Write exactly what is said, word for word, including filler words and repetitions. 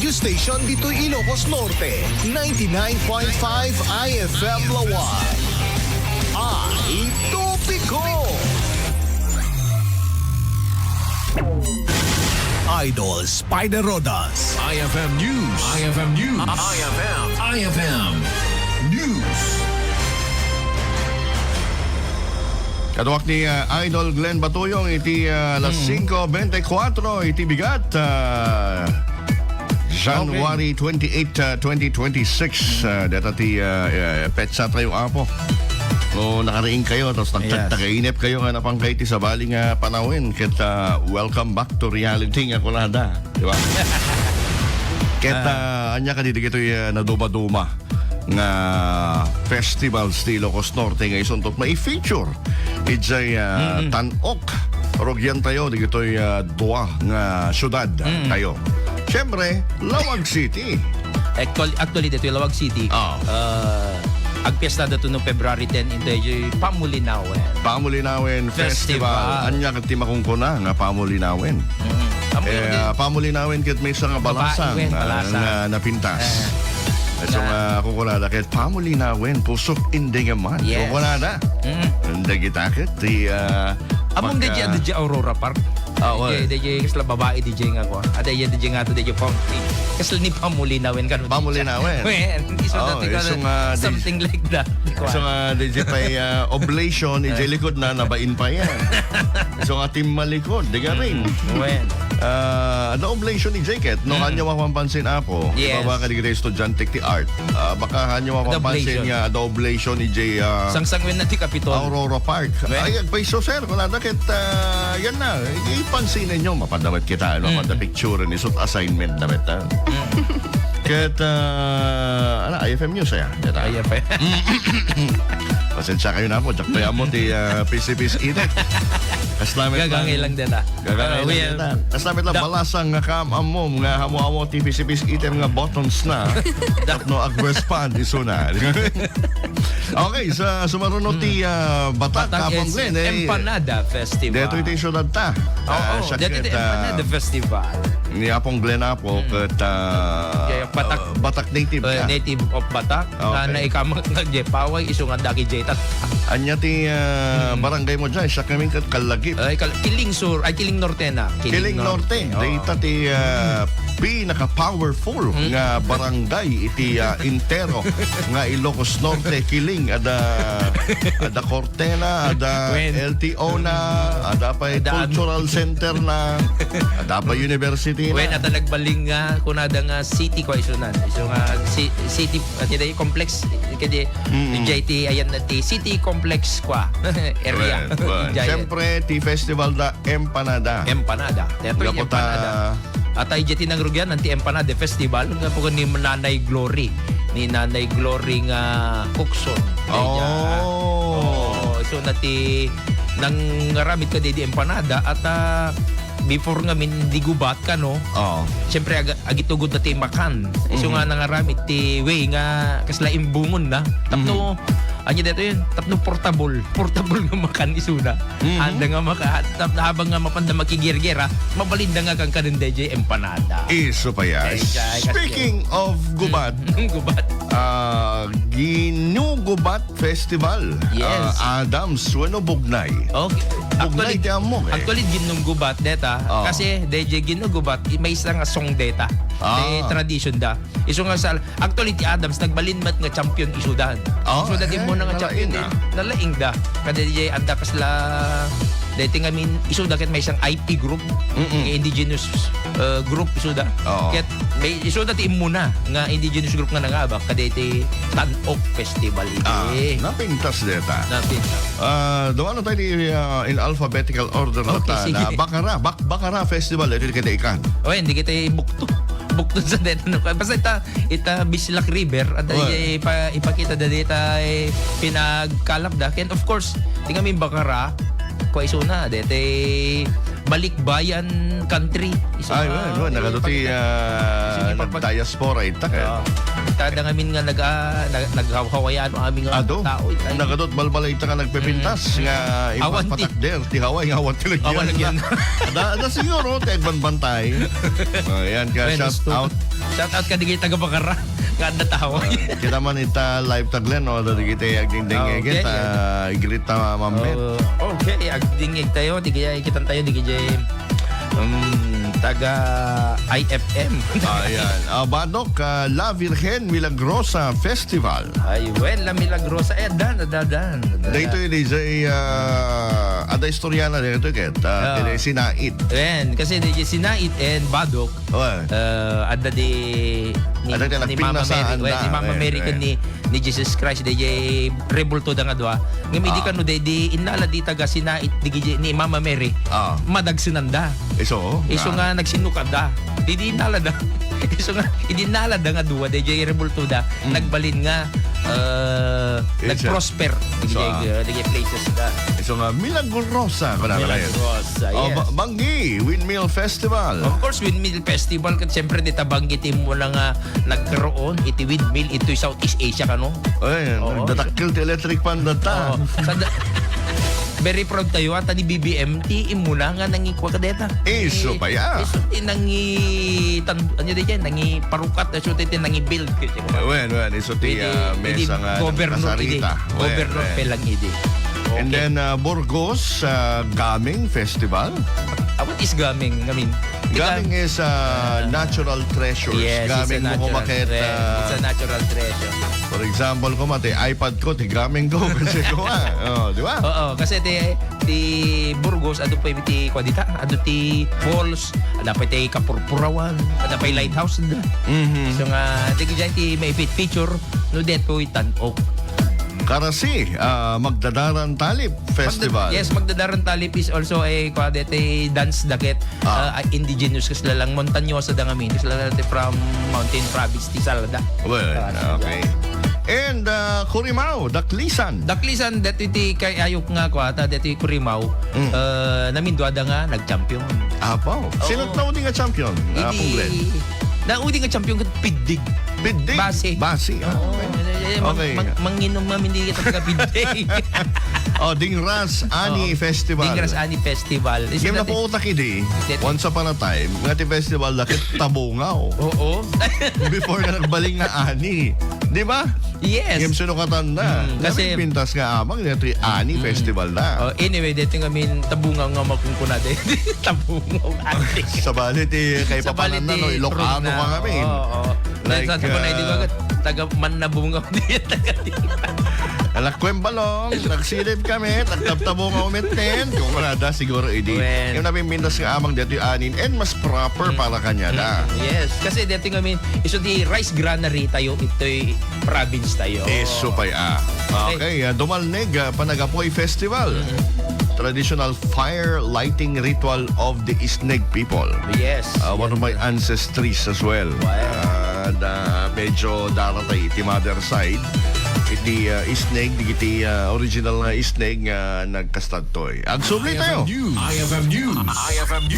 Station ditoy Ilocos Norte, ninety-nine point five I F M Lawan. Ay, topiko! Idol Spider Rodas. I F M News. I F M News. I F M. I F M News. Kaduak ni, ah, Idol Glenn Batuyong iti, ah, alas Hmm. singko bente kuatro iti bigat, ah, January Okay. twenty-eight, ah, twenty twenty-six. Ah, deta ti, ah, eh, petsa tayo, Apo. No, nakariing kayo, tapos nagtag-, Yes. tagainep kayo nga napan kayo ti sabali nga panawen. Ket, ah, welcome back to reality nga kunada. Di ba? Ket, Ah. ah, anya kadi dagitoy, ah, naduma-duma nga festivals ti Ilocos Norte nga isuntot mai-feature idiay, ah, Mm-mm. Tan-ok. Rugyan tayo dagitoy, ah, dua nga syudad, ah, Mm. tayo. Siyempre, Laoag City. Actually, actually, ditoy Laoag City, Ah. ah, agpiesta dato no February ten into Pamulinawen. Pamulinawen Festival. Festival. Anya ket ti makunkuna nga Pamulinawen? Mm. Amo Eh, yun. ah, Pamulinawen ket maysa nga Babae, balasang, wen, ah, balasang. Nga napintas. Eh. So, Na nga, kukunada ket Pamulinawen, pusok indengeman. Yes. Kukunada. Mm. Dagita ket ti, ah, Among pagka- DJ, DJ Aurora Park. Ah, well. DJ, DJ, kasla babae DJ nga ko. Ah, DJ, DJ nga to, DJ Fonty. Kasla ni Pamulinawen kan. Pamulinawen. Wen, iso Oh, dati ka iso na nga, something like that. Di ko Iso alam. nga, DJ pay, ah, oblation, DJ Eh. likod na, nabain pa yan. Iso nga, team malikod, di ka rin. Mm, wen. Ah, ada oblation ni Jacket, no? Mm. Hanyo mapapansin, Apo. Yes. Ibaba ka di kita estudyante ti art. Ah, baka hanyo mapapansin Ada oblation. nga, ada oblation ni Jay, ah, Sangsangwen na ti Capitol. Aurora Park. Wen. Ay, agpaiso, sir. Kung nada ket, ah, yan na. Ipansin ninyo, mapadawat kita, ano, Mm. mapada picture ni sut assignment na met, ah. Mm. Ket, ah, ala, I F M News, aya. Deta. Ay, apa. Pasensya kayo na po. Diak pa mo ti, ah, P C P's ite. Kaslamit Gagangay lang. lang deta. Gagangay Ah, lang well, deta. Kaslamit lang da- balasang nga kam-amom nga hamo-hamo ti P C P's item nga buttons na. Da- Tapno ag-respond isuna. Okay, sa sumaruno ti, ah, Batak, Batak Apong is Glenn, eh, Empanada Festival. Detoy ti syudad ta. Oo, Ah, siya detoy ti ket, ah, Empanada Festival. Ni Apong Glenn Apo, Mm. ket, ah, Jay, Batak. ah, Batak native Eh, ka. native of Batak. Okay. Na naikamang kag Jay Paway, isu nga daki Jay Tat. Anya ti, ah, Mm. barangay mo dyan? Siya kami ket Kalagip. Ay, Kal-, Kiling Sur, ay, Kiling Norte na. Kiling Kiling Norte. Norte. Oo. Dayta ti, ah, Mm. pinaka-powerful Mm. nga barangay iti, ah, entero nga Ilocos Norte, Kiling, ada, ada Corte na, ada Wen. L T O na, ada pa'y Ada an- cultural center na, ada pa'y university na. Wen, ata nagbaling nga, kunada nga city ko, isu nan. Isu nga ci-, city, ati day complex, kadi, Mm. J T, ayan na ti city complex kwa area. Wen, wen. Giant. Siyempre, ti festival da Empanada. Empanada. Teto Nga yung puta- Empanada. At ay jay ti nangrugyan, anti Empanada Festival, nga po ni Nanay Glory. Ni Nanay Glory nga Cookson. Oh. Oh, so na ti nangaramid ka di, di empanada at, ah, before nga min di gubat ka, no? Oo. Siyempre, ag-, agitugod na ti makan. So Mhm. nga nangaramid ti way nga kasla imbungon na. Tapno, Mhm. anya dito yun? Tapno portable. Portable nga makan isuna. Mhm. Handa nga maka-, tap-, habang nga mapanda makigirgir, ah, mabalinda nga kan kanin D J empanada. Isu pa yan. Ay, ay, ay, Speaking of gubat, Mm, gubat. ah, Ginugubat Festival. Yes. Ah, Adams, wenno Bugnay? Okay. Bugnay Actually, ti ammok, eh. actually, Ginugubat deta. Oh. Kasi, D J Ginugubat, i-, maysa nga song deta. Ah. Ti tradition da. Isu nga sa, actually, ti Adams, nagbalin met nga champion isudan. Oh, Isuda ti eh, muna nga champion nalaing, din. ah. Nalaing da. Kada di adda kasla, deti nga min, isuda ket maysa nga I P group, Mm-mm. nga indigenous, uh, group isuda. Oo. Ket may isuda ti immuna nga indigenous group nga nangabak, kada iti Tan-ok Festival iti. Ah, napintas deta. Napintas. Ah, dumanon tayo di, ah, in alphabetical order na Okay, ta, sige. na Bakara, Bak-, Bakara Festival, ito di kita ikan. O, hindi kita bukto. Bukto sa deta, no? Basta ita, ita Bislak River, at Well. ipa-, ipakita da deta, eh, pinagkalap da. And of course, tinga min Bakara, kwa isuna, deta, eh, balikbayan country. Isu Ay, nga, well, well, nagaduti, ipakita. Ah, Sige, pagpag- nagdiaspora, itak, eh. Oo. Tada ngamin nga nag-, ah, nag-, naghawhawayano amin nga Ado, tao, itay. Nagadot balbala ita nga nagpepintas, Mm. nga Awan ti- ipapatakder, ti Hawaii, nga awan ti lagyan. Awan lagyan. Da, da siguro, ti agbanbantay. Oh, yan ka, Bueno, shout stu-, out. Shout out ka di kay taga Bacara. Nga adda ta Hawaii. Ah, kita man ita live ta, Glenn, no? Dagiti agdingdingngeg, Okay, ta, yeah. Igrit ta, Ma'am Met. Oh, okay, agdingngeg tayo, di kaya ikitan tayo, di kaya, um, taga I F M. Ayan. Ah, Badok, ah, La Virgen Milagrosa Festival. Ay, well, La Milagrosa, eh, dan, dan, dan, dan. Daytoy, di jay, ah, adda istorya na daytoy, ket, ah, Oo. Kini Sinait. Ayan, kasi di jay Sinait and Badok, Well. Ah, adda di ni, Adda ti ni Mama nagpinasa, Mary, anda, well, ni Mama eh, Mary eh. Ken ni, ni Jesus Christ, di jay rebulto da nga dua. Ngem idi Ah. kano di, di innala di taga Sinait, di, di, ni Mama Mary. Ah. Madagsenanda. Isu, Isu nga. nga nagsinukada. Di, di innala da. Isu nga, idi innala da nga dua, di jay rebulto da. Mm. Nagbalin nga, ah, Yes, sir. Nagprosper. Di So, jay, ah. ah, di jay places da. Isu nga, Milagrosa, kuna ka na yun. Milagrosa, Oh, yes. Ba-, Banggi, Windmill Festival. Of course, Windmill Festival, ket siyempre, dita Banggi ti immuna nga nagkaroon iti windmill, itoy Southeast Asia kano. Ay, Oo. Nagdadakkel ti electric fan data. Oo. Sa da-, very proud tayo, ata ni B B M, ti immuna nga nangikua kadeta. Isu Eh, pa ya. Isu ti nangi-, tan-, ano di dyan, nangiparukat, isu ti, ti nangi-build, kasi Well, well, isu ti, Idi, ah, idi mesa nga governor, idi nakasarita. Well, governor well. pa lang, idi. And Okay. then, uh, Burgos, uh, Gaming Festival. Ah, what is gaming? I mean, Gaming is, uh, Ah. natural treasures. Yes, it's a Gaming mo natural kumakit, tre-, ah, it's a natural treasure. For example, koma, ti iPad ko, ti gaming ko. Kasi koma, oh, di ba? Oo, kasi ti, ti Burgos, adu pa ti, kwa dita, adu ti falls, ada pa ti kapurpurawan, ada pa ti Mm. lighthouse. Mhm. So nga, ti, ti, ti may picture, no, detoy tan-ok. Karasi, ah, Magdadaran Talip Festival. Magda-, yes, Magdadaran Talip is also a, kwa, deti dance dakit, Ah. ah, indigenous kasla lang, montañosa da ngamin, kasla dati from mountain province ti Salada. Well, Ah, okay. And, ah, Kurimao, Daklisan. Daklisan, dati ti kay ayok nga, kwa, ta, dati Kurimao, Mm. ah, namindua da nga nag-champion. Apo. Oo. Sino naudi nga champion? Ah, Idi, Punglen. Naudi nga champion ket Piddig. Piddig? Basi. Basi, ah, Oo, okay. Eh, eh, mang-, Okay. mang-, manginom nga, hindi kita taga Piddig. Oh, Dingras Ani Oo. Festival. Dingras Ani Festival. Isa Game na dati po utak idi, Dati. Once upon a time, nga ti festival na ket Tabungaw. Oo. Before na nagbaling nga Ani. Di ba? Yes. Game sinukatan na. Mm, kasi Pintas nga amang, dati Ani Mm. Festival na. Oh, anyway, dati nga min Tabungaw nga makunkuna dati. Tabungaw, ate. Sabali ti kay Sabali papanan na, ti no, Ilocano Prona. ka kami. Oo, oo. Like, Sa, sa, uh, di ba, taga Manabungaw diyan, taga Alakwem balong, nagsilip kami, tagtabtabong umitnin, kumarada siguro idi. Wen. Yung napimpintas nga amang dati anin, and mas proper Mm. para kanya na. Mm, yes. Kasi dati kami, iso di rice granary tayo, ito'y province tayo. Iso pay, ah. Okay. Okay, ah, Dumalneg, ah, Panagapoy Festival. Mm. Traditional fire lighting ritual of the Isneg people. Yes. Ah, one of my ancestries as well. Wow. Ah, da, medyo daratay iti mother side. Iti, ah, Isneg, iti, ah, original nga Isneg nga nagkastadtoy. Agsubli tayo. I F M News. I F M News. I F M News.